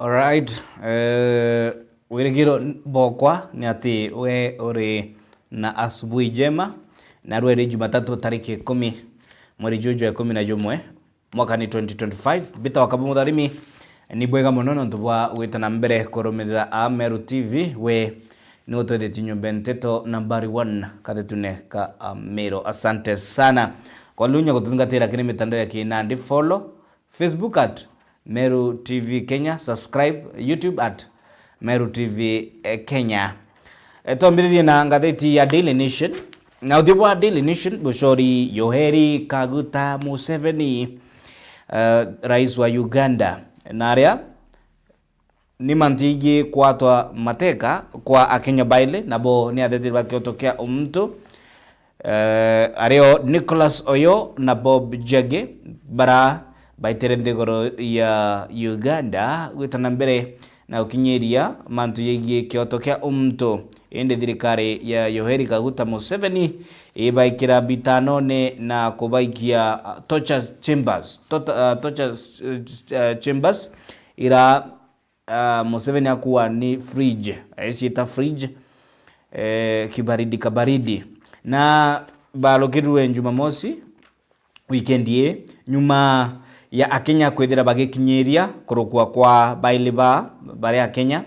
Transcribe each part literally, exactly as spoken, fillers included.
Alright, eh, wirigiro bokwa ni ati we uri na asubuhi njema, na rwe ri Jumatatu tariki ikumi mweri juju jwa ikumi na jumwe mwaka ni twenty twenty-five. Mbita wa Kabu Mutharimi, ni bwega muno nontu bwa gwita na mbere kurumirira a Meru T V. We ni utwethetie nyumba nteto nambari one kathetune ka Amiro. Asante sana kwa lunya gututhingatira kiri mitandao ya kinandi. Follow Facebook at Meru T V Kenya, subscribe YouTube at Meru T V, eh, Kenya. Eh, twambiririe na ngatheti ya Daily Nation. Na uthiu bwa Daily Nation, bucori Yoweri Kaguta Museveni, eh, rais wa Uganda, na aria ni mantu jaingi kwatwa mateka kwa Akenya baili, nabo ni atheteri ba kioto kia umuntu, eh, ario Nicholas Oyoo na Bob Njagi, bara baitire nthiguru ya Uganda gwita na mbere na gukinyiria mantu jaingi kioto kia umuntu. Indi thirikari ya Yoweri Kaguta Museveni ibaikira mbitanone na kubaikia, uh, torture chambers, tota-, uh, torture, uh, chambers, ira, uh, Museveni akuwa ni fridge, aiciita fridge, eh, kibaridi kabaridi. Na barukirwe Jumamosi weekend ii, nyuma ya Akenya kwithira bagikinyiria kurukwa kwa baili ba, bari Akenya,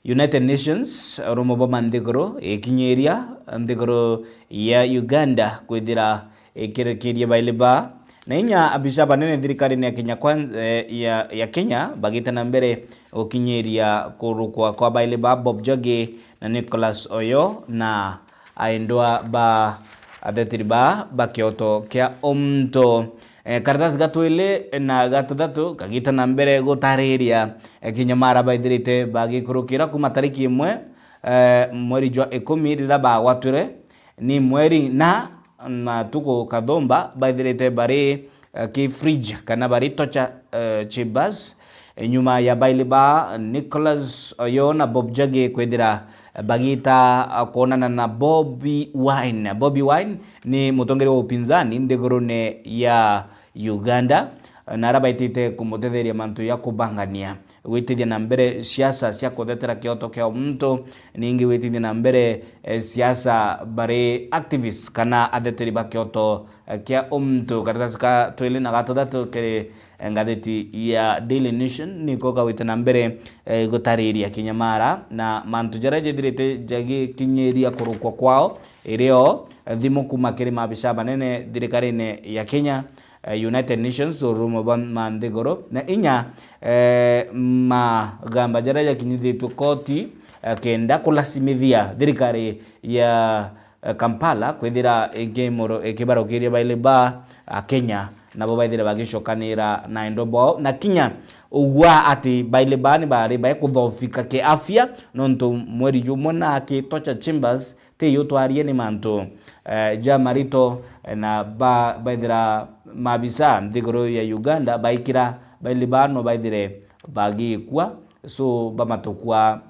United Nations, urumo bwa manthiguru, ikinyiria nthiguru ya Uganda kwithira ikirikiria baili ba, na inya abisa banene thirikarine ya Kenya Kwan-, eh, ya, ya Kenya bagite na mbere gukinyiria kurukwa kwa baili ba Bob Njagi na Nicholas Oyoo na aendwa ba atheteri ba, ba kioto kia umuntu. Eh, karatasi ga twili na ga tuthatu kagita na mbere gutariria, eh, kinyamara baithirite bagikurukira kuma tariki imwe, eh, mweri jwa ikumi riria bagwatwire ni mweri na matuku kathumba baithirite bari, eh, ki fridge kana bari torture, eh, chambers, eh, nyuma ya baili ba Nicholas Oyoo na Bob Njagi kwithira, eh, bagita, eh, kwonana na Bobi Wine. Bobi Wine ni mutongeria wa upinzani nthigurune ya Uganda, eh, na aria baitite kumutetheria mantu ya kubangania, gwitithia na mbere siasa cia kuthetera kioto kia umuntu, ningi gwitithia na mbere, eh, siasa bari activists kana atheteri ba kioto, eh, kia umuntu. Karatasi ka twili na ga tuthatu kiri, eh, ngatheti ya Daily Nation niko kagwite na mbere, eh, gutariria kinyamara na mantu jaria jethirite jagikinyiria kurukwa kwao, irio, eh, thimu kuma kiri maabisa banene thirikarine ya Kenya, eh, United Nations, urumo bwa manthiguru, na inya, eh, magamba jaria jakinyithitue koti, eh, kenda kulasimithia thirikari ya, eh, Kampala kwithira ikimuru-, ikibarukiria baili ba, ah, Kenya, nabo baithire bagicokanira na endo bwao, na kinya ugwa ati baili ba ni bari baikuthofika kiafya, nontu mweri jumwe na ki torture chambers ti yo twarie ni mantu, eh, ja marito, eh, na ba-, baithira maabisa nthiguru ya Uganda baikira baili ba no baithire bagikua, so bamatukua,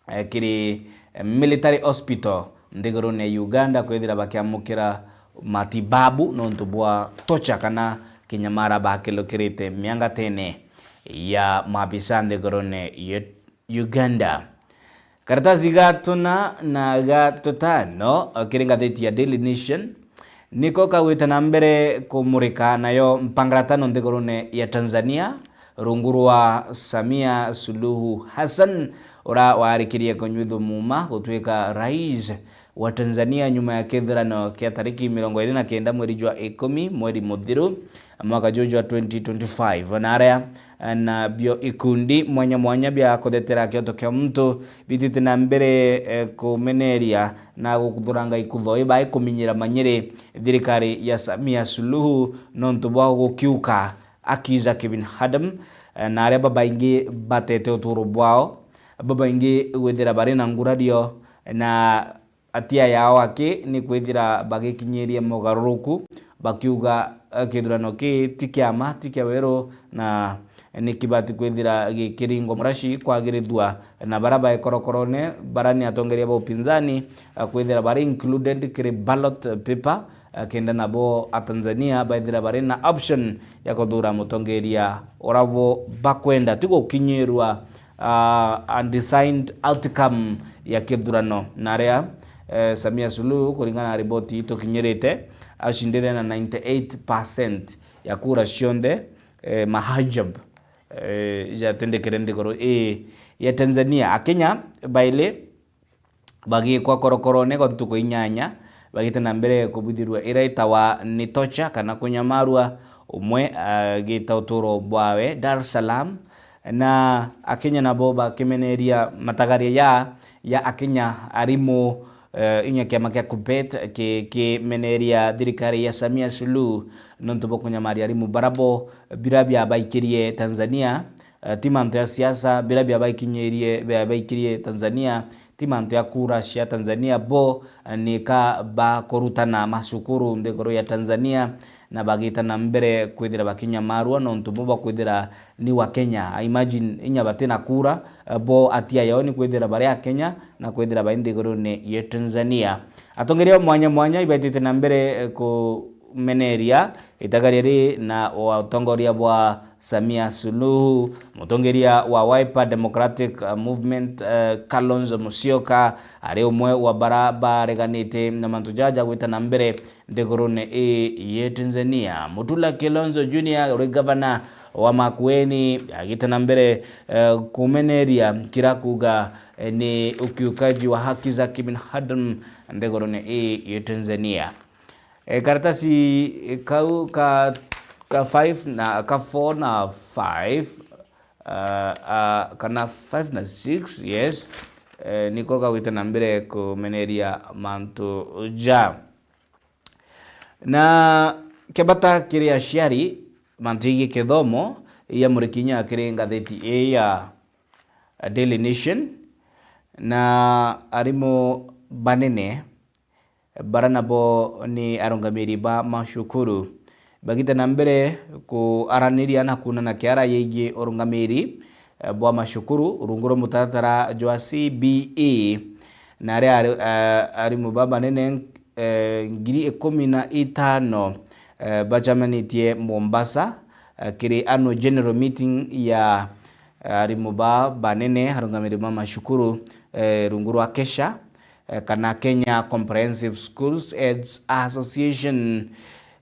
eh, kiri, eh, military hospital nthigurune ya Uganda kwithira bakiamukira matibabu nontu bwa torture kana kinyamara bakilukirite miangatene ya maabisa nthigurune ya Uganda. Karatasi ga tuna na ga tutano kiri ngatheti ya Daily Nation niko kagwite na mbere kumurika nayo mpangaratano nthigurune ya Tanzania, rungu rwa Samia Suluhu Hassan, ura warikirie kunyuithua muuma gutuika rais wa Tanzania nyuma ya kithurano kia tariki mirongo iri na kenda mweri jwa ikumi, mweri muthiru, mwaka juju jwa twenty twenty-five, na aria, eh, na bio ikundi mwanya mwanya bia kuthetera kioto kia muntu bitite na mbere, eh, kumeneria na gukuthuranga ikutho ibai kuminyira manyiri thirikari ya Samia Suluhu nontu bwa gukiuka haki za kibinadamu, eh, na aria babaingi batete uturo bwao, babaingi gwithira bari na ngurario na atia yao aki ni kwithira bagikinyiria mogaruruku, bakiuga, eh, kithurano ki ti kia ma, ti kia weru, na ni kibati kwithira gikiringwa muraci kwagirithua, na bara bae korokorone, bara ni atongeria ba upinzani, eh, kwithira bari included kiri ballot paper, eh, kenda nabo Atanzania baithira bari na option ya kuthura mutongeria ura bo bakwenda, ti gukinyirwa, ah, undefined outcome ya kithurano. Na aria, eh, Samia Suluhu, kuringana na riboti itukinyirite, acindire na ninety-eight percent ya kura cionthe, eh, mahajab, eh, jatendekere nthiguru ii ya Tanzania. Akenya baili bagikwa korokorone gwa ntuku inyanya, bagite na mbere kubwithirua ira itawa ni torture kana kunyamarua, umwe agita uturo bwawe Dar es Salaam, na Akenya nabo bakimeneria matagaria ya, ya Akenya arimu, eh, inya kiama kia KUPPET ki-, kimeneria thirikari ya Samia Suluhu nontu bwa kunyamaria arimu barabo bira biabaikirie Tanzania, eh, ti mantu ya siasa, bira biabaikinyirie, biabaikirie Tanzania, ti mantu ya kura cia Tanzania, bo, eh, ni ka bakurutana macukuru nthiguru ya Tanzania, na bagita na mbere kwithira bakinyamarua nontu bo bakwithira ni wa Kenya. I imagine inya bati na kura, eh, bo atia yao ni kwithira bari a Kenya na kwithira bai nthigurune ya Tanzania. Atongeria mwanya mwanya ibaitite na mbere, eh, kumeneria itagaria ri na utongoria bwa Samia Suluhu, mutongeria wa Wiper Democratic, uh, Movement, uh, Kalonzo Musyoka, ari umwe wa bara bareganite na mantu jaja gwita na mbere nthigurune ii ya Tanzania. Mutula Kilonzo Junior uri gavana wa Makueni agita na mbere, uh, kumeneria kira kuga, eh, ni ukiukaji wa haki za kibinadamu nthigurune ii ya Tanzania. E, karatasi kau ka, ka five na, ka four na five, ah, ah, kana five na six, yes, eh, niko kagwite na mbere kumeneria mantu ja. Na kebata kiri aciari, mantu jegii kithomo, iya murikinya kiri ngatheti ii ya Daily Nation, na arimu banene bara nabo ni arungamiri ba macukuru bagite na mbere kuaraniria na kuunana kiara yegii urungamiri, eh, bwa macukuru rungu rwa mutaratara jwa C B E, na aria ari-, eh, arimu babanene, eh, ngiri ikumi na itano, eh, bacemanitie Mombasa, eh, kiri annual general meeting ya, eh, arimu ba banene arungamiri ba macukuru, eh, rungu rwa KESHA, eh, kana Kenya Comprehensive Schools Heads Association,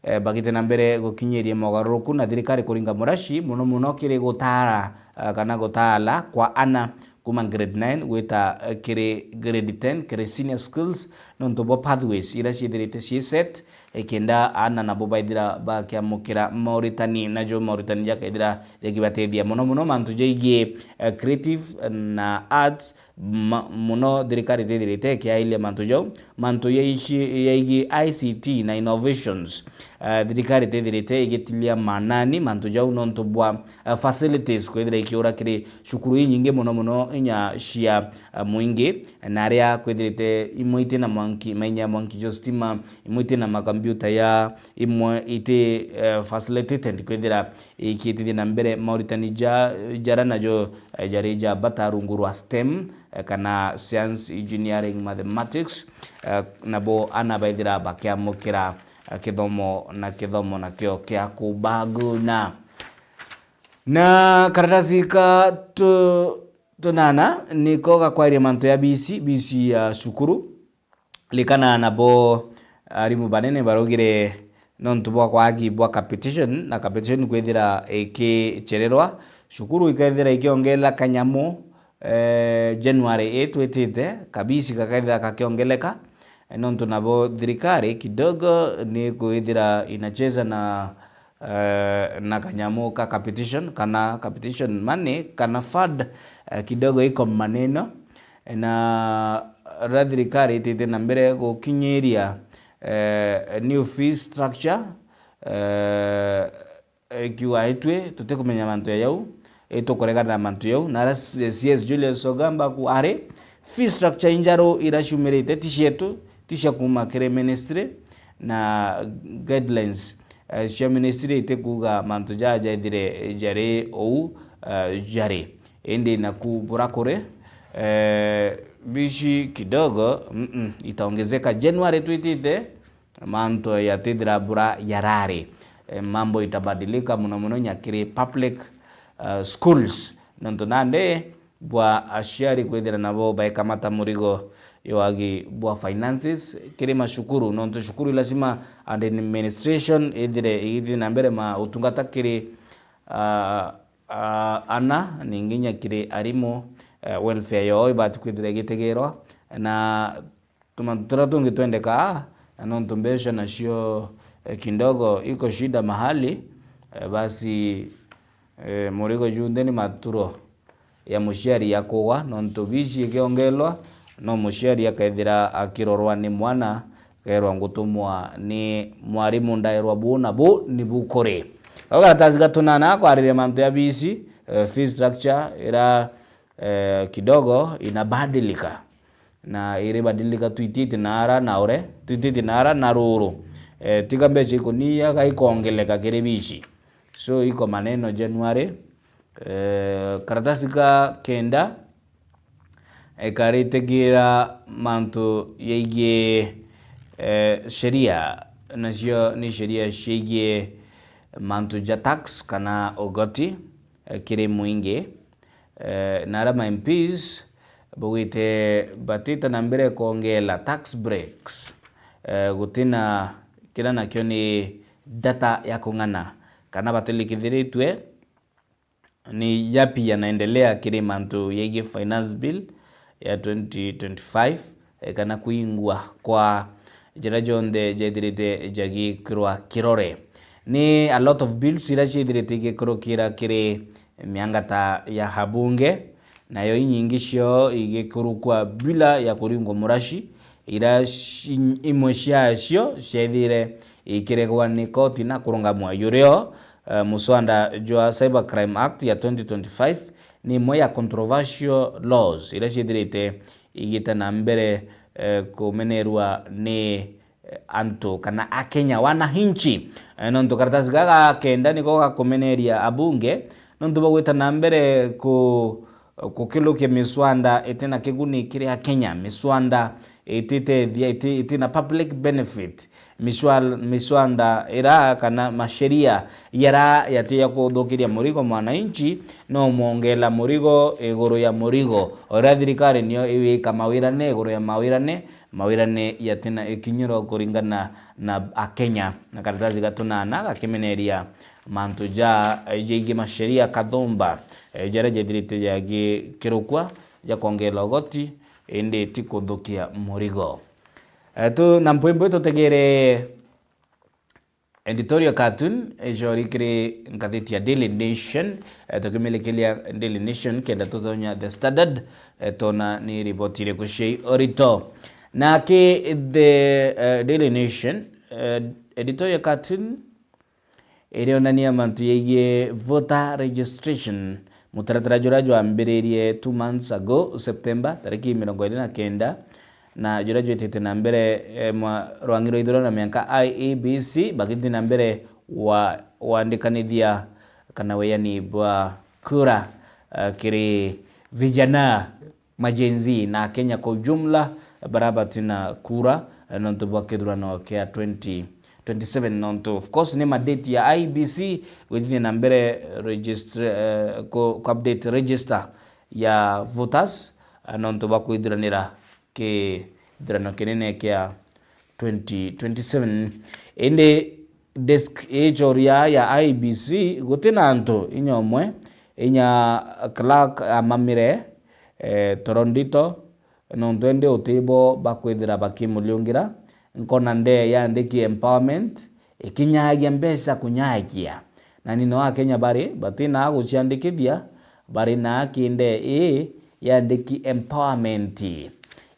eh, bagite na mbere gukinyiria mogaruruku na thirikari kuringa muraci, muno muno kiri gutaara, eh, kana gutaala kwa ana kuma grade nine gwita, eh, kiri grade ten, kiri senior schools, nontu bwa pathways iria ciithirite cii set, eh, kenda ana nabo baithira bakiamukira mauritani, najo mauritani jakaithira jakibatethia muno muno mantu jegii, eh, creative na arts, ma-, muno thirikari itithirite ikiailia mantu jau, mantu yaici-, yegii I C T na innovations. Eh, thirikari itithirite igitilia maanani mantu jau nontu bwa, eh, facilities kwithira ikiura kiri cukuru inyingi muno muno inya cia, eh, mwingi, na aria kwithirite imwe iti na mwanki, mainya ya mwanki jo stima, imwe iti na makombiuta ya, imwe iti, eh, facilitated kwithira ikitithia na mbere mauritani ja, jara najo, eh, jari ja bata rungu rwa STEM, eh, kana science, engineering, mathematics, eh, nabo ana baithira bakiamukira, eh, kithomo na kithomo nakio kia kubaguna. Na karatasi ka tu-, tunana niko gakwairia mantu ya B C, B C ya cukuru. Likana nabo arimu banene baraugire nontu bwa kwagi bwa capitation, na capitation kwithira ikichererwa, cukuru ikethira ikiongerera kanyamu, eh, January ii twitite, kabisi gakethira gakiongereka, eh, nontu nabo thirikari kidogo ni kwithira inacheza na eh, na kanyamu ka capitation, kana capitation money, kana fund, eh, kidogo iko maneno. Na riria thirikari itite na mbere gukinyiria, eh, new fee structure, eh, ikiuga itwi tutikumenya mantu ya jau, itukuregana na mantu jau, na aria C S Julius Ogamba ku ari, fee structure injaru iria ciumirite ti cietu, ti cia kuuma kiri ministry, na guidelines, eh, cia ministry itikuuga mantu jaa jaithire jari uu, eh, jari. Indi naku bura kuri, eh, bici kidogo, mm-mm, itaongezeka. January twitite, mantu yatithira bura yarari. Eh, mambo itabadilika muno muno nya kiri public, eh, schools. Nontu nandi bwa aciari kwithira nabo baekamata murigo ya wagi bwa finances kiri macukuru, nontu cukuru lazima administration ithire igithi na mbere ma utungata kiri, ah, ah, ana, ningi nya kiri arimu, eh, welfare yao ibati kwithira igitegerwa, na tumantu turia tungi twendekaa, na nontu mbeca nacio, eh, kidogo iko shida mahali, eh, basi, eh, murigo junthe ni maturo ya muciari ya kugwa, nontu bici ikiongelwa, no muciari akethira akirorwa ni mwana, kerwa ngutumwa ni mwarimu, ndaerwa buu na buu ni bukuri. Gau karatathi ga tunana kwariria mantu ya bici, eh, fee structure ira, eh, kidogo inabadilika. Na iribadilika twitite naara na ure, twitite naara na ruru. Eh, tiga mbeca ikuniaga ikongeleka kiri bici. So, iko maneno January. Eh, karatasi ka kenda, eh, karitegira mantu yaigie, eh, sheria, nacio ni sheria ciaigie mantu ja tax kana ugoti, eh, kiri mwingi. Eh, na aria ma M Ps baugite batita na mbere kwongela tax breaks, eh, gutina kira nakio ni data ya kung'ana, kana batilikithiritue ni yapi yanaendelea kiri mantu yaigie finance bill ya twenty twenty-five, eh, kana kuingwa kwa jira jonthe jethirite jagikirwa kirore. Ni a lot of bills ira ciithirite igikurukira kiri miangata ya abunge, nayo inyingi cio igikurukwa bila ya kuringwa muraci, ira ci-, imwe ciacio ciethire ikiregwa ni koti na kurungamwa. Yurio, eh, muswanda jwa Cybercrime Act ya twenty twenty-five ni imwe ya controversial laws ira ciithirite igita na mbere, eh, kumenerwa ni, eh, antu kana Akenya, wananchi. Eh, nontu karatasi gaka ga kenda niko gakumeneria abunge, nontu bagwita na mbere ku-, kukilukia miswanda itina kiguni kiri Akenya, miswanda ititethia, iti-, itina public benefit, miswal-, miswanda ira kana masheria yara yati ya kuthukiria murigo mwananchi, no mwongela murigo iguru ya murigo. Ora thirikari nio iwika mawirane iguru ya mawirane, mawirane yatina ikinyiro kuringana na Akenya. Na karatasi ga tunana gakimeneria mantu ja, jaigie masheria kathumba, eh, jaria jethirite jagikirukwa ja kwongela ugoti, indi ti kuthukia murigo. Eh, tu, na mpwempwe tutegere editorial cartoon, eh, ijori kiri ngathiti ya Daily Nation, eh, tukimilikilia Daily Nation kenda tutonya The Standard, eh, tona ni riboti iriku cia urito. Na ki The, eh, Daily Nation, eh, editorial cartoon irionania mantu yaigie voter registration, mutaratara juria jwambiririe two months ago, September, tariki mirongo iri na kenda, na juria jwitite na mbere, eh, mwa-, rwang'i rwa ithurano na mianka I E B C, bagithi na mbere wa-, wandikanithia kana weani bwa kura, eh, kiri vijana, ma Gen Z na Akenya kwa ujumla, bara batina kura, eh, nontu bwa kithurano kia twenty twenty-seven, nontu, of course, ni mandate ya I E B C gwithithia na mbere registra-, eh, ku, ku update register ya voters, eh, nontu bwa kwithuranira kithurano kinene kia twenty twenty-seven. Indi desk ichoria ya I E B C gutina antu inya umwe, inya clerk amamire, eh, toro ndito, nontu indi utibo bakwithira bakimuliungira. Nkona ndee yandiki empowerment ikinyagia mbeca kunyagia. Na ni no Akenya bari batina guciandikithia, bari na aki ndee ii yandiki empowerment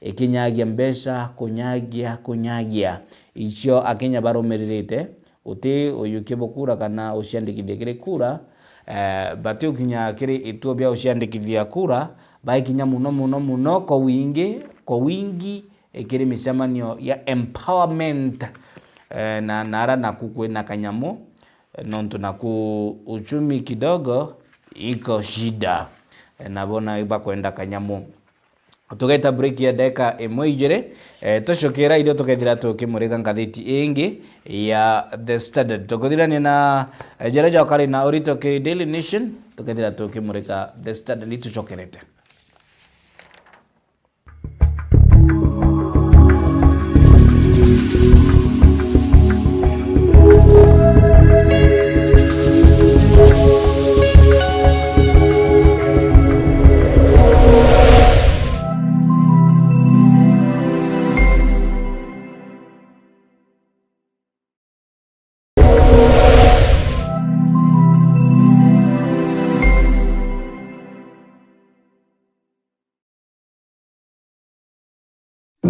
ikinyagia mbeca kunyagia, kunyagia. Icio Akenya barumiririte, uti uyukie bukura kana uciandikithie kiri kura, eh, bati ukinya kiri ituo bia uciandikithia kura, baikinya muno, muno, muno kwa wingi, kwa wingi, eh, kiri micemanio ya empowerment, eh, na, nara naku kwina kanyamu, eh, nontu naku uchumi kidogo iko shida, eh, na bona bakwenda kanyamu. Tugeta break ya ndagika imwe ijiri, eh, tucokera irio tukethira tukimurika ngathiti ingi ya The Standard. Tukuthirania na, eh, jara jokari na urito ki Daily Nation, tukethira tukimurika The Standard, itucokerete.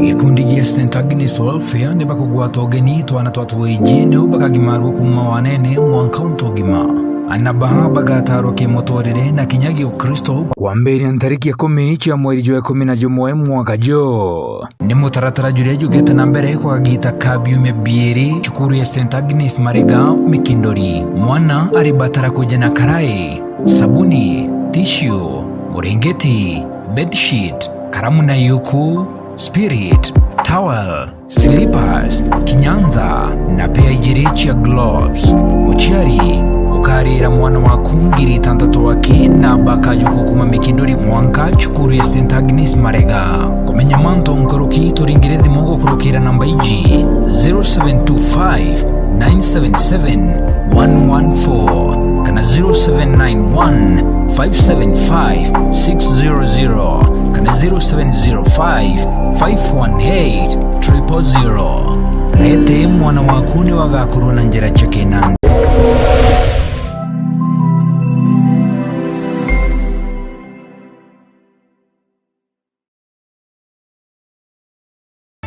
Gikundi gia Saint Agnes Welfare ni bakugwata ugeni twana twa twiji niu bakagimarua kuuma wanene mwanka untu ugima. Ana baa bagatarwa kimuturire na kinya giukristo kwambiria ntariki ikumi cia mweri jwa ikumi na jumwe mwaka juu. Ni mutaratara juria jukite na mbere kwa kagita ka biumia biiri cukuru ya Saint Agnes Marega Mikindori. Mwana aribatara kuja na karai, sabuni, tissue, murengeti, bedsheet, karamu na yuku, spirit, towel, slippers, kinyanza, na pea ijiri cia gloves. Muciari ukarira mwana waku ngiri itantatu aki na bakajuka kuma Mikindori mwanka cukuru ya Saint Agnes Marega. Kumenya mantu nkuruki, turingire thimu gukurukira namba iji: zero seven two five, nine seven seven, one one four kana zero seven nine one, five seven five, six zero zero kana zero seven zero five, five one eight, triple zero. Rete mwana waku ni wagakorwo na njira cia kinandi.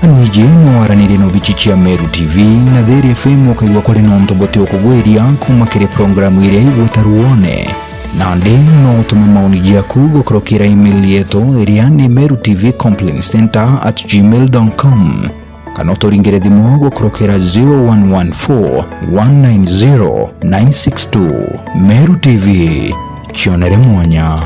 Anwiji no waranirie na obici cia Meru T V na Thiri F M, ukaigua kuri na untu buti ukugwiria kuma kiri programu iria igwita ruone. Nandi no utume maoni jaku gukurukira email yetu iria ni meru T V complaint center at gmail dot com, kana uturingire thimu gukurukira zero one one four, one nine zero, nine six two. Meru T V, kionere mwanya.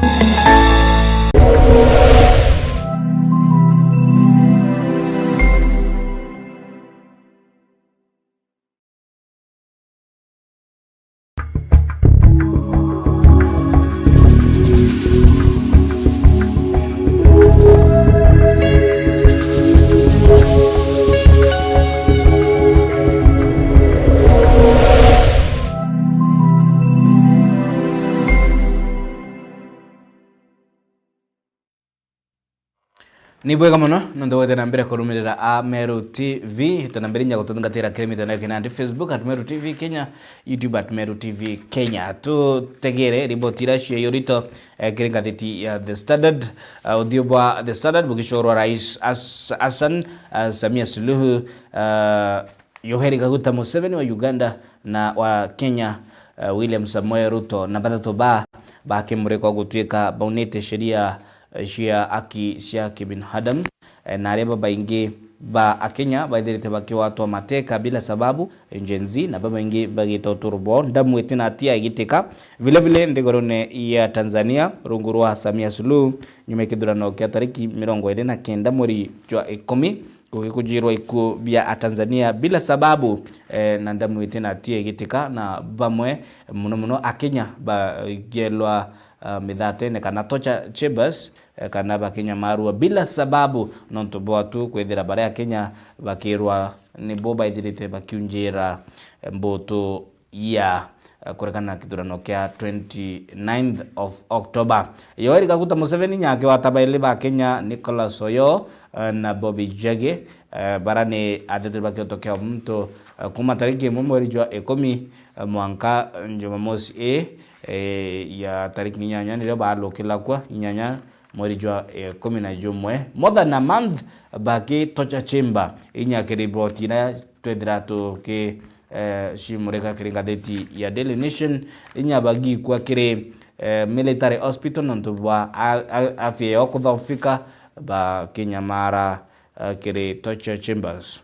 Ni bwega mono nontu bwete na mbere kurumirira a Meru T V. Ita na mbere inya gututhingatira kiri mitandao ya kinandi, Facebook at Meru T V Kenya, YouTube at Meru T V Kenya. Tutegere riboti iria cia urito, eh, kiri ngathiti ya The Standard. Ah, uthiu bwa The Standard bugicurwa Rais As-, Hassan, ah, Samia Suluhu, ah, Yoweri Kaguta Museveni wa Uganda na wa Kenya, eh, William Samoei Ruto, na bathatu ba bakimurikwa gutuika baunite sheria, eh, cia haki cia kibinadamu, eh, na aria babaingi ba Akenya baithirite bakiwatwa mateka bila sababu, Gen Z, na babaingi bagita uturo bwao ndamu iti na hatia igitika. Vile vile nthigurune ya Tanzania, rungu rwa Samia Suluhu, nyuma ya kithurano kia tariki mirongo iri na kenda mweri jwa ikumi, gugikujirwa ikuo bia Atanzania bila sababu, eh, na ndamu iti na hatia igitika, na bamwe muno muno Akenya bagielwa, ah, mithatene kana torture chambers, eh, kana bakinyamarua bila sababu nontu bwa tu kwithira baria Akenya bakirwa nibo baithirite bakiunjira, eh, mbutu ya, eh, kuregana na kithurano kia twenty-ninth of October. Yoweri Kaguta Museveni, nyake wa tabaili ba Kenya, Nicholas Oyoo, eh, na Bobby Njagi, eh, bara ni ateteri ba kioto kia muntu, eh, kuma tariki imwe mweri jwa ikumi, eh, mwanka Jumamosi ii, eh, ya tariki inyanya nirio baalukilakwa, inyanya mweri jwa, eh, ikumi na jumwe. More than a month baki torture chamber, inya kiri riboti iria twethira tuki, eh, cimurika kiri ngathiti ya Daily Nation, inya bagikua kiri, eh, military hospital nontu bwa a-, a-, afya yao kuthaufika, bakinyamara, eh, kiri torture chambers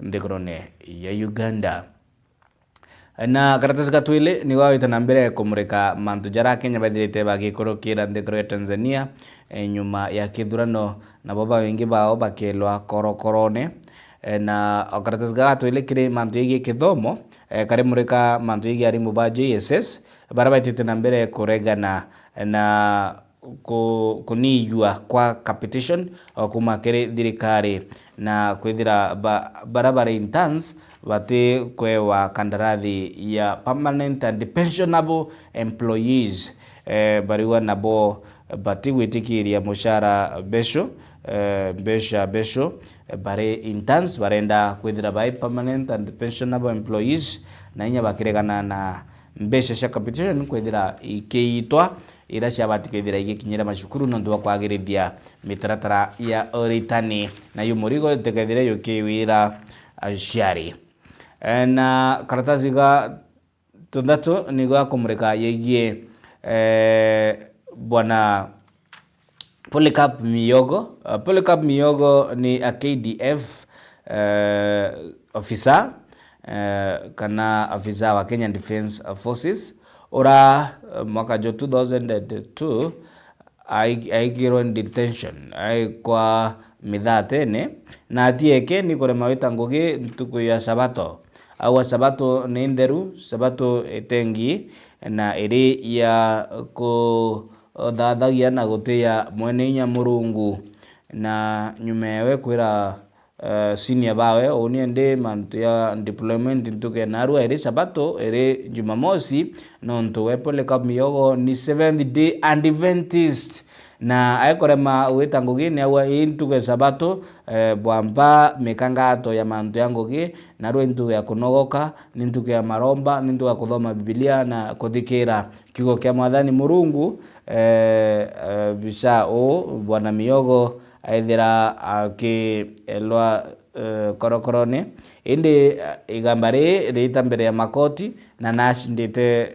nthigurune ya Uganda. Na karatasi ga twili nigo gagwita na mbere kumurika mantu jaria Akenya bathirite bagikurukira nthiguru ya Tanzania, e, nyuma ya kithurano, nabo baingi bao bakelwa korokorone. E, na o karatasi ga gatwili kiri mantu jegii kithomo, e, karimurika mantu jegii arimu ba J S S, baria baitite na mbere kuregana na ku-, kunijua kwa capitation o kuma kiri thirikari, na kwithira ba-, baria bari interns bati kwewa kandarathi ya permanent and pensionable employees. Eh, bariuga nabo bati gwitikiria mucara besho, eh, mbeca besho, eh, bari interns, barenda kwithira bai permanent and pensionable employees, na inya bakiregana na mbeca cia capitation kwithira ikiitwa, iria ciabati kwithira igikinyira macukuru nontu bwa kwagirithia mitaratara ya uritani, na yu murigo itikethire yukiwira aciari. Eh, na karatasi ga tunthatu nigo gakumurika yegie, eh, bwana Polycarp Miyogo. Uh, Polycarp Miyogo ni a K D F, uh, officer, uh, kana officer wa Kenya Defence Forces, ura, uh, mwaka jwa two thousand and two ai-, aigirwe detention, aikwa mithatene, na atieke ni kurema wita ngugi ntuku ya Sabato. Au Sabato ni ntheru, Sabato itengi, na iri ya kuthathagia na gutia Mwene Inya Murungu. Na nyuma yawe kwira, eh, senior bawe, uni ndi mantu ya deployment ntuku ya narua iri Sabato, iri Jumamosi, nontu we Polycarp Miyogo ni Seventh Day Adventist. Na aikurema gwita ngugi ni aua ii ntuku ya Sabato, eh, bwamba mikangato ya mantu ya ngugi, narua i ntuku ya kunogoka, ni ntuku ya maromba, ni ntuku ya kuthoma Bibilia na kuthikira kiugo kia Mwathani Murungu. Eh, eh, bica uu, Bwana Miyogo aithira akielwa, eh, korokorone. Indi, eh, igamba riri riita mbere ya makoti na nacindite,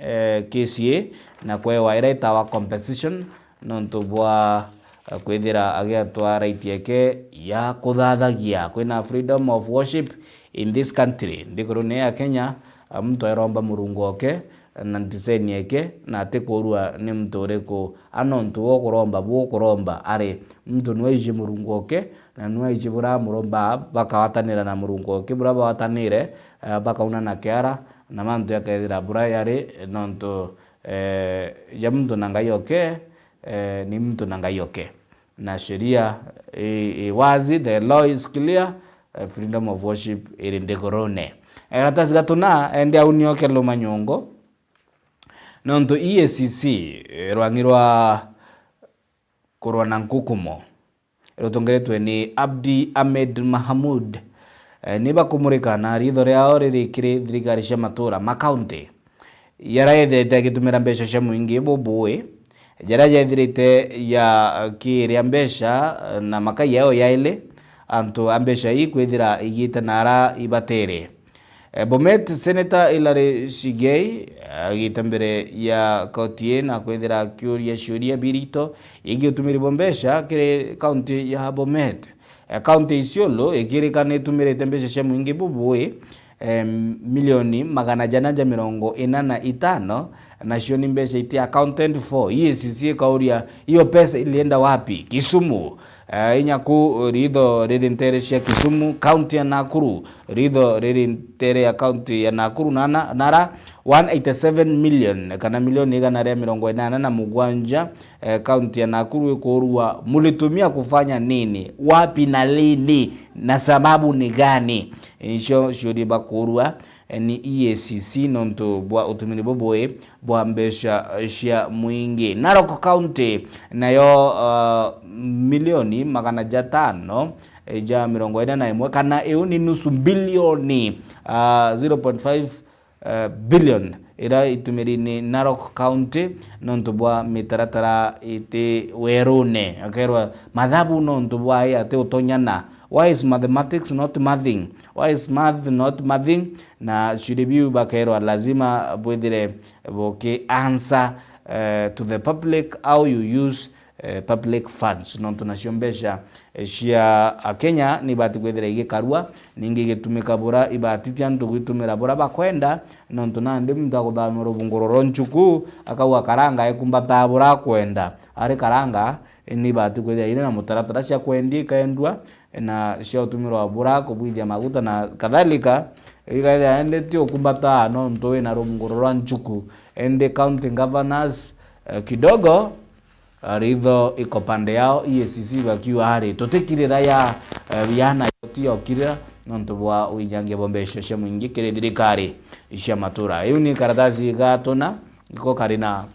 eh, case ii na kwewa iria itawa compensation nontu bwa, eh, kwithira agiatwa right yake ya kuthathagia. Kwina freedom of worship in this country. Nthigurune ya Kenya, eh, muntu airomba Murungu oke na design yake, na atikurua ni muntu uriku. A nontu we ukuromba, bu ukuromba ari, muntu nwe aiji Murungu oke, na nwe aiji buria amuromba, bakawatanira na Murungu oke, buria bawatanire, eh, bakaunana kiara, na mantu jakethira buria jari, nontu, eh, ja muntu na Ngai oke, eh, ni muntu na Ngai oke. Na sheria i, i wazi, the law is clear, eh, freedom of worship iri nthigurune. Eh, karatasi gatuna, endi aunio keluma nyongo, nontu E A C C, eh, rwang'i rwa kurwa na nkukumo rutongeretwe ni Abdi Ahmed Mahamud, eh, ni bakumurika na ritho riao riri kiri thirikari cia matura, makaunti, jaria yethete agitumira mbeca cia mwingi bubui, jaria jethirite jakiria mbeca, eh, na makai yao yaili antu a mbeca ii kwithira igiite na aria ibatere. Eh, Bomet, Senator Hilary Sigei, eh, agiita mbere ya koti ii na kwithira akiuria ciuria birito yegii utumiri bwa mbeca kiri kaunti ya Bomet. Eh, kaunti ya Isiolo ikirika ni itumirite mbeca cia mwingi bubui, eh, milioni magana jana ja mirongo ina na itano, nacio ni mbeca iti accounted for. E A C C ikauria, hiyo pesa ilienda wapi? Kisumu, eh, inya ku ritho riri ntere cia Kisumu, kaunti ya Nakuru, ritho riri ntere ya kaunti ya Nakuru na, na, nara one eighty seven million, kana milioni igana ria mirongo inana na mugwanja, eh, kaunti ya Nakuru ikurua, mulitumia kufanya nini? Wapi na lini? Na sababu ni gani? Nicio ciuria bakurua, eh, ni E A C C nontu bwa utumiri bubui bwa mbeca cia mwingi. Narok County nayo, uh, milioni magana jatano, eh, ja mirongo ina na imwe, kana iu ni nusu bilioni, uh, zero point five, uh, billion, iria itumiri ni Narok County nontu bwa mitaratara iti werune. Akerwa mathabu nontu bwa ai ati utonyana. Why is mathematics not mathing? Why is math not mathing? Na ciuria biu bakerwa lazima bwithire buki answer, eh, to the public how you use, eh, public funds, nontu nacio mbeca, eh, cia Akenya ni ibati kwithira igikarua, ningi igitumika bura ibatitie antu gwitumira bura bakwenda, nontu nandi muntu aguthamia rubunguro rwa nchuku, akauga karanga ekumbataa bura akwenda. Ari karanga, eh, ni ibati kwithira iri na mutaratara cia kwendia ikaendua, na cia utumirwa bura kubwithia maguta na kadhalika, ikaithira indi ti ukumbataa nontu wina rubunguro rwa nchuku. Indi county governors, eh, kidogo, ah, ritho iko pande yao, E A C C bakiuga ari, tutikirira ya, eh, biana yo ti yokirira nontu bwa winyangia bwa mbeca cia mwingi kiri thirikari cia matura. Iu ni karatasi gatuna, iko kari na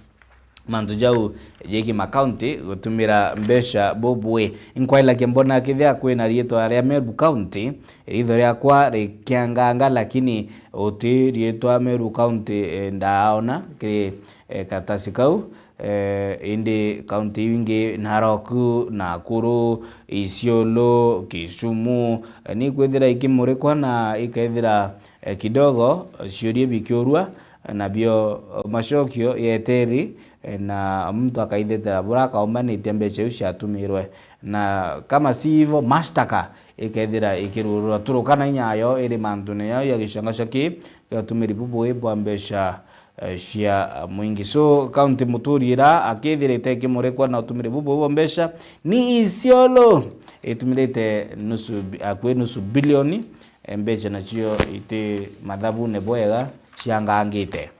mantu jau jegi makaunti gutumira mbeca bubui. Inkwailagia mbona kethira kwina riitwa ria Meru County, ritho riakwa rikianganga, lakini uti riitwa Meru County, eh, ndaona kiri, eh, karatasi kau. Eh, indi kaunti iu ingi, Narok, Nakuru, Isiolo, Kisumu, eh, ni kwithira ikimurikwa na ikethira, eh, kidogo, eh, ciuria bikiurua, eh, nabio, eh, macokio yeteri, eh, na muntu akaithetera bura akaombanitie mbeca iu ciatumirwe. Na kama si hivo, mashtaka ikethira ikirurwa. Turukana inyayo iri mantune yao ya gicangaca ki gia utumiri bubui bwa mbeca, eh, cia mwingi. So, county muturi ira akethirite ikimurekwa na utumiri bubui bwa mbeca, ni Isiolo itumirite nusu bi-, akui nusu bilioni, eh, mbeca nacio iti mathabune bwega, ciangangite.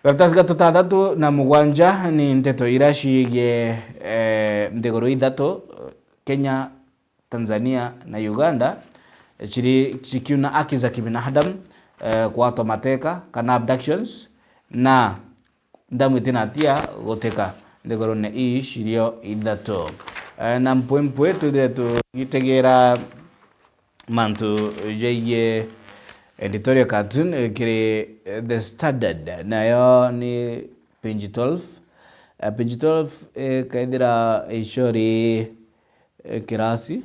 Karatasi ga tuthathatu na mugwanja ni nteto ira ciigie, eh, nthiguru ithatu, Kenya, Tanzania na Uganda, ciri cikiuna haki za kibinadamu, eh, kwatwa mateka kana abductions, na ndamu itinatia gutika nthigurune ii cirio ithatu. Eh, na mpwimpwi twithire tugitegera mantu jaigie editorial cartoon, eh, kiri, eh, The Standard, nayo ni page twelve. Eh, page twelve, eh, kaithira icori, eh, kirasi,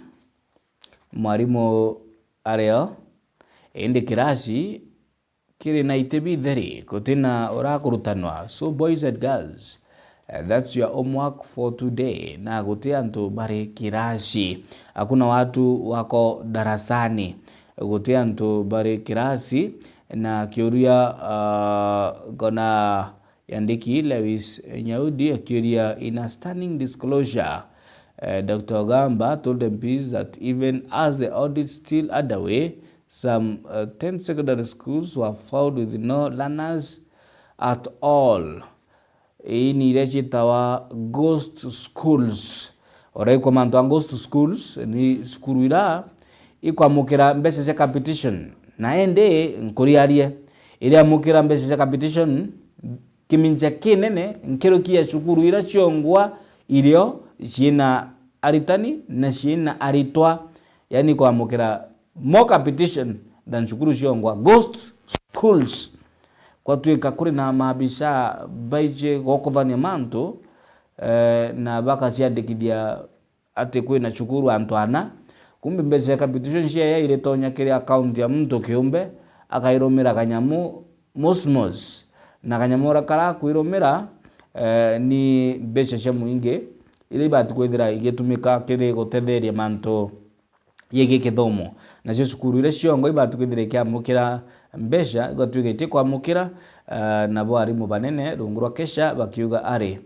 mwarimu ario, indi kirasi kiri na iti bitheri, gutina urakurutanwa. So boys and girls, eh, that's your homework for today. Na guti antu bari kirasi. Hakuna watu wako darasani. Guti antu bari kirasi. Na kiuria, ah, nkona yandiki Lewis Nyaudi akiuria, in a stunning disclosure, eh, Doctor Ogamba told M Ps that even as the audit still underway, some, uh, ten secondary schools were found with no learners at all. Ii ni iria ciitawa ghost schools. Uraikwa mantu a ghost schools ni cukuru ira ikwamukira mbeca cia capitation, na indi nkuriarie, iriamukira mbeca cia capitation kimincha kinene nkiruki ya cukuru ira ciongwa irio ciina aritani na ciina aritwa, yani kwamukira more capitation than cukuru ciongwa, ghost schools. Kwatwika kuri na maabisa baiji gokothania mantu, eh, na bakaciandikithia ati kwina cukuru antu ana, kumbe mbeca cia capitation ciaya iritonya kiri account ya muntu kiumbe, akairumira kanyamu mosmos, na kanyamu ura karakwirumira, eh, ni mbeca cia mwingi iria ibati kwithira igitumika kiri gutetheria mantu yegii kithomo. Nacio cukuru iria ciongo ibati kwithira ikiamukira mbeca, igatwika itikwamukira, eh, nabo arimu banene rungu rwa KESHA bakiuga ari,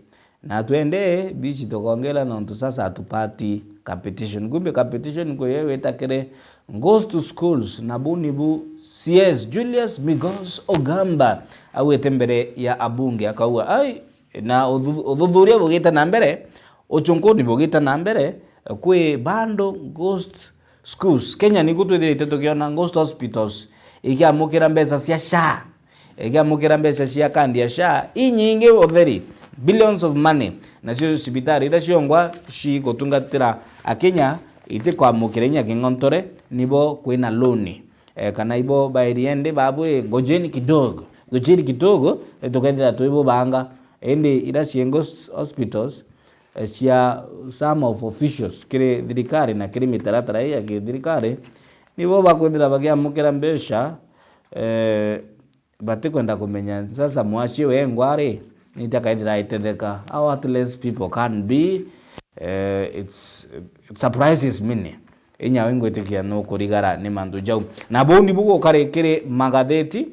na twende bisi tukongera nontu sasa hatupati capitation. Kumbe capitation kwi yo igwita kiri ghost schools, na bu nibu C S Julius Migos Ogamba augite mbere ya abunge, akauga, ai, na uthu-, uthuthuria bugite na mbere, uchunkuni bugite na mbere, kwi bando ghost schools. Kenya niku twithirite tukiona ghost hospitals ikiamukira mbeca cia SHA, ikiamukira mbeca cia kandi ya SHA inyingi utheri, billions of money. Nacio cibitari iria ciongwa cigutungatira Akenya itikwamukira inya king'ontore, nibo kwina loan. Eh, kana ibo bairi endi babu, eh, ngojeni kidogo, ngojeni kidogo, eh, tukethira twi bubanga. Indi iria ciengo s-, hospitals, eh, cia some of officials kiri thirikari na kiri mitaratara ii ya githirikari, nibo bakwithira bakiamukira mbeca, eh, batikwenda kumenya sasa mwacie wengwa ri, nite akaithira aitetheka. How heartless people can be, eh, it's, it surprises me ni. Inya we ngwitikia nukurigara ni mantu jau. Na buu nibu gukari kiri magatheti,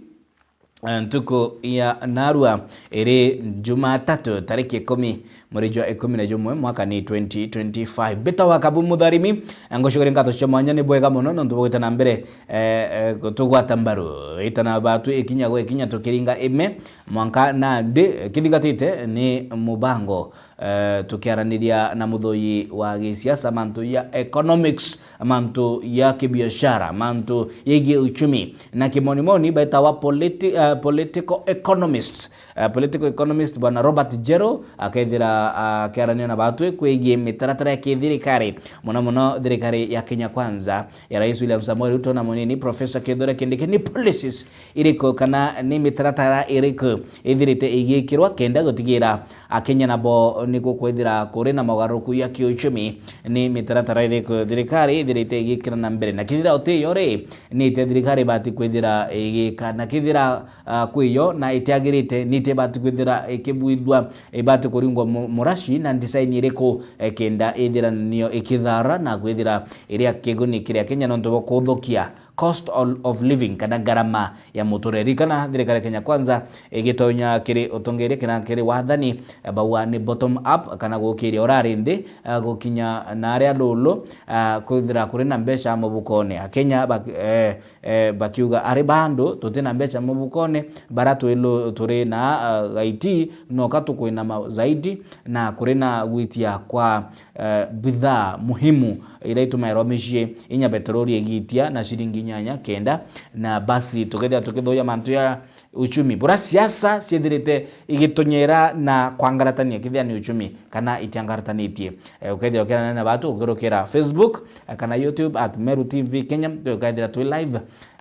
eh, ntuku ya narua iri Jumatatu, tariki ikumi, mweri jwa ikumi na jumwe, mwaka ni twenty twenty-five. Mbita wa Kabu Mutharimi, ngucuguri nkato cia mwanya, ni bwega mono nontu bwa gwita na mbere, eh, eh, tugwata mbaru. Ita na batu ikinya gwa ikinya tukiringa ime, mwanka nandi, eh, kithingatite ni mubango, eh, tukiaraniria na muthoi wa gisiasa, mantu ya economics, mantu ya kibiashara, mantu yegie uchumi, na kimonimoni baitawa politi-, eh, political economist. Eh, political economist Bwana Robert Jero akethira akiarania na batwi kwigie mitaratara ya kithirikari, mono mono thirikari ya Kenya Kwanza ya Rais William Samoei Ruto na munini Professor Kithure Kindiki. Ni policies iriku kana ni mitaratara iriku ithirite igikirwa kenda gutigira Akenya nabo ni gukwithira kuri na mogaruruku ya kiuchumi? Ni mitaratara iriku thirikari ithirite igikira na mbere? Na kithira utiyo ri, ni ite thirikari ibati kwithira igika? Na kithira, ah, kwiyo na itiagirite, ni ite ibati kwithira ikibwithua, ibati kuringwa mu-, murashi na design iriku, eh, kenda ithira nio ikithara na kwithira iria kiguni kiri Akenya nontu bwa kuthukia cost of, of living kana ngarama ya muturire? Ririkana thirikari ya Kenya Kwanza igitonya kiri utongeria kana kiri wathani, eh, bauga ni bottom up kana gukiria urari nthi, eh, gukinya na aria lulu, eh, kwithira kuri na mbeca mubukone. Akenya bak-, eh, eh, bakiuga ari bandu tuti na mbeca mubukone, bara twilu-, turi na, eh, gaiti noka tukwinama zaidi na kuri na gwitia kwa eh, bidhaa muhimu iria itumairwa micii, inya petroli igitia na ciringi inyanya kenda, na basi tukethira tukithuuya mantu ya uchumi, bura siasa ciithirite igitunyira na kwangaratania kethira ni uchumi kana itiangaratanitie. Eh, ukethira ukiarania na batu ukirukira Facebook, eh, kana YouTube at Meru T V Kenya, tukethira twi live,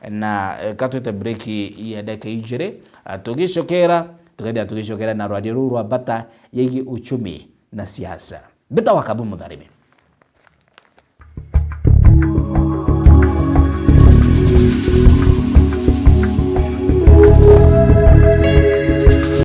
na, eh, ka twite break ya ndagika ijiri, eh, tugicokera, tukethira tugicokera na rwaria ruu rwa mbata yegie uchumi na siasa. Mbita wa Kabu Mutharimi.